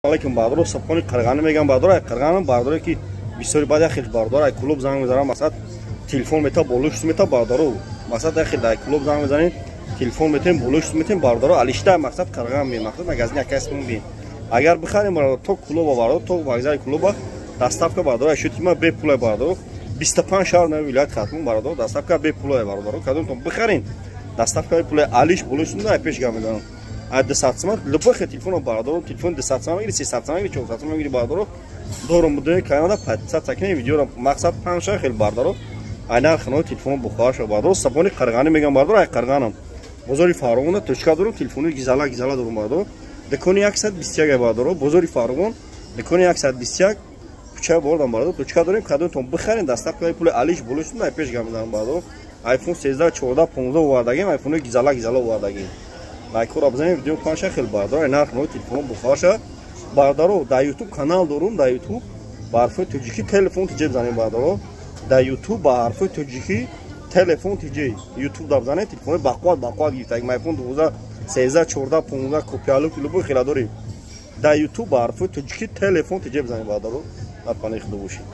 Алейкум, бародаро, сабхони Қирғани мегам, бародаро, ай Қирғанам, бародаро, ки бисёри баъд як хел бародаро ай клуб занг мезанам, мақсад, телефон мета, болои шуд мета, бародаро, мақсад, як хел ай клуб занг мезанем, телефон метем, болои шуд метем, бародаро, алишта, мақсад, Қирған ме, мақсад, магазин якасмон бин. Агар бихарем, бародаро, то клуба, бародаро, то вокзали клуба доставка, бародаро, ай шуд ма бепулай, бародаро, 25 шаҳр на вилоят Хатлон, бародаро, доставка бепулай, бародаро, кадомтон бихарем, доставка бепулай, алиш болои шуд, ай пеш гап мезанам. А 200 сомон любой хел телефон, бародаро, телефон 200 сомон мегири, 300 сомон мегири, 400 сомон мегири, бародаро, дорум будои канада подписаться кунед, видеоро, мақсад, панша хел, бародаро, ай нархи нави телефон бухоҳа шо, бародаро, сабони Қирғани мегам, бародаро, ай Қирғанам, бозори Фаровона точка дорум, телефони гизала гизала дорум, бародаро, дукони 121, бародаро, бозори Фаровон, дукони 121, кӯчаи бордам, бародаро, точка дорем, кадомтон бихарем, доставкаи пули, алиш болошун, ай пеш гап мезанам, бародаро, iPhone 13, 14, 15 овардагим, айфони гизала гизала овардагим, лайкҳоро бизанем, видео панша хел, бародаро, нарх нави телефон бухоҳаша, бародаро, дар Ютуб канал дорум, дар Ютуб ба ҳарфҳои тоҷикӣ «Телефон тиҷе» бизанем, бародаро, дар Ютуб ба ҳарфҳои тоҷикӣ «Телефон тиҷе» Ютуб да бизанем, телефони бақувват бақувват гирифтагим, iPhone 12, 13, 14, 15, копиалу любой хела дорем, дар Ютуб ба ҳарфҳои тоҷикӣ «Телефон тиҷе» бизанем, бародаро, дар паноҳи Худо бошед.